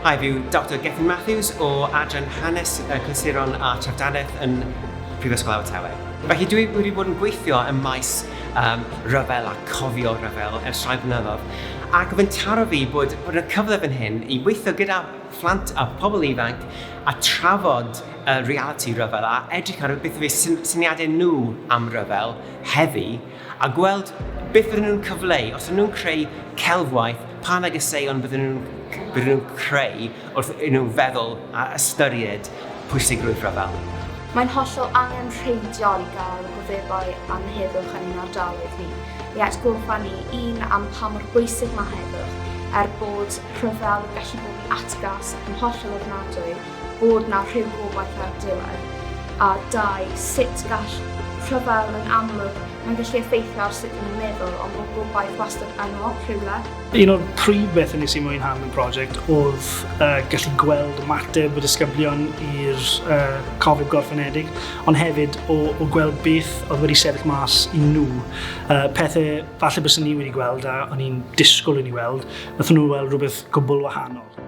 Hi, fi yw Dr Gethin Matthews o adran Hanes y Clasuron a Treftadaeth yn Prifysgol Abertawe. Felly dwi wedi bod yn gweithio ym maes um, rhyfel a cofio rhyfel ers rhai blynyddoedd ac oedd yn taro fi bod, bod yna cyfle fan hyn i weithio gyda phlant a pobl ifanc a trafod y realiti rhyfel a edrych ar beth yw eu syniadau nhw am ryfel heddi a gweld beth fydden nhw'n cyfleu, os ydyn nhw'n creu celfwaith, pa negeseuon bydden nhw'n bydden nhw'n creu wrth i nhw feddwl a ystyried pwysigrwydd rhyfel. Mae'n hollol angenrheidiol i gael y gofebau am heddwch yn ein ardaloedd ni, i atgoffa ni, un, am pa mor bwysig mae heddwch, er bod rhyfel yn gallu bod yn atgas ac yn hollol ofnadwy, bod 'na rhyw gobaith ar y diwedd, a dau, sut gall rhyfel yn amlwg, mae'n gallu effeithio ar sut ni'n meddwl, ond bod gobaith wastad yno, rhywle. Un o'r prif bethau nes i mwynhau am y prosiect oedd uh, gallu gweld ymateb y disgyblion i'r uh, cofeb gorffenedig, ond hefyd o, o gweld beth oedd wedi sefyll mas i nhw. Uh, pethau falle bys ni wedi gweld a o'n i'n disgwyl i ni weld, nath nhw weld rhywbeth gwbl wahanol.